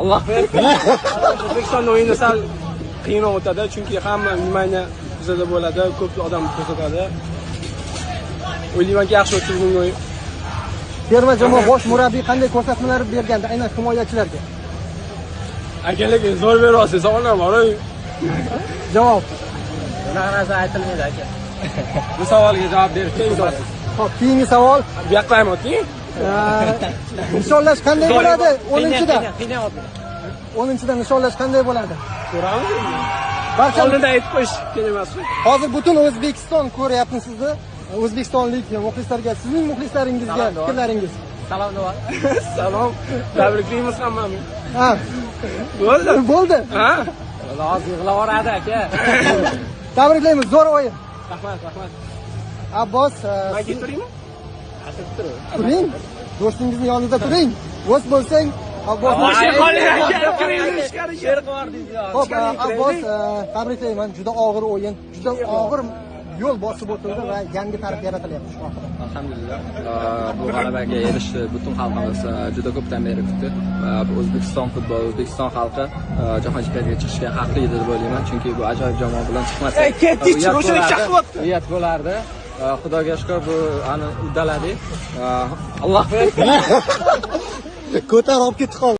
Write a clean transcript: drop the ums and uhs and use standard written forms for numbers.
Alloh O'zbekiston o'yini sal qiyinroq o'tadi, chunki hamma внимание bizada bo'ladi, ko'p odam ko'rsatadi. O'ylaymanki, yaxshi o'tdi bugungi o'yin. Terma jamoa bosh murabbiy qanday ko'rsatmalar bergandi aynan himoyachilarga? Aka, lekin zo'r beryapsiz, savollar bor. Javob. Bunaqa narsa aytilmaydi, aka. Bu savolga javob berish Xo'p, keyingi savol. Bu yoqqa ham o'ting. Nishonlash qanday bo'ladi 10-da? Qiynayapti. 10-da nishonlash qanday bo'ladi? Ko'ramiz. Barcha Oldindan aytib qo'yish kerak emasmi? Hozir butun O'zbekiston ko'ryapti sizni. O'zbekistonlik muxlislarga, sizning muxlislaringizga Salom, fikrlaringiz. Salom, duo. Salom. Tabriklaymiz hammani. Ha, Bo'ldi. bo'ldi. Ha? Hozir yig'lavoradi, aka. Tabriklaymiz, zo'r o'yin. Rahmat, rahmat. Abbos, Man ketib turaymi? Turing. Do'stingizni yonida turing. Do'st bo'lsang, Abbos. Qoling, aka, kiring, ichkari. She'r qilib. Xo'p, Abbos, tabriklayman. Juda og'ir o'yin, juda og'ir yo'l bosib o'tildi va yangi tarix yaratilyapti shu haqida. Alhamdulillah. Bu g'alabaga erishdi butun xalqimiz juda ko'pdan beri kutdi. Va bu O'zbekiston futboli, O'zbekiston xalqi jahon chempionatiga chiqishga haqli edi deb o'ylayman, chunki bu ajoyib jamoa bilan chiqmasak, Ey, ketdik, uyat o'sha bo'lardi. chaqyapti. Uyat bo'lardi. Xudoga shukur, bu ani uddaladik. Alloh Ko'tar olib ketib qoldi.